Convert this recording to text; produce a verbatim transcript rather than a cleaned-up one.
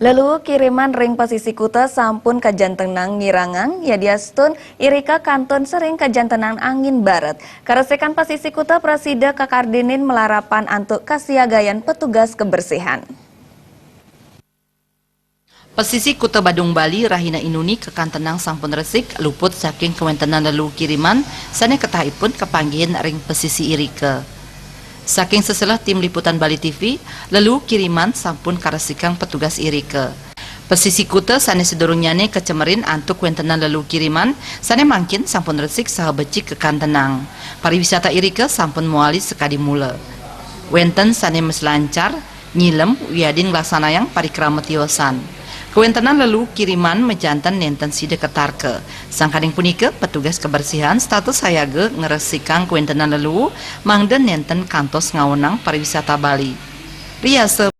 Leluu Kiriman ring pasisi kuta sampun kajantenang ngirangang, yadiastun irika kantun sering kajantenang angin baret. Karesikan pasisi kuta prasida kakardinin malarapan antuk kasiagayan petugas kebersihan. Pasisi Kuta Badung, Bali, rahina indune kakantenang sampun resik, luput saking kawentenan leluu kiriman sane ketahipun kapanggihin ring pasisi irika. Saking seselah Tim Liputan Bali T V, leluu kiriman sampun karesikang petugas irika. Pasisi kuta sane sadurungnyane kacemerin antuk kawentenan leluu kiriman sane mangkin sampun resik saha becik kakantenang. Pariwisata irika sampun mawali sakadi mula. Wenten sane maslancar, nyilem, wiadin nglaksanayang parikrama tiosan. Kawentenan leluu kiriman majanten nenten sida katarka. Sangkaning punika, petugas kebersihan setata sayaga ngresikang kawentenan leluu mangda nenten kantos ngaonang pariwisata Bali. Riasa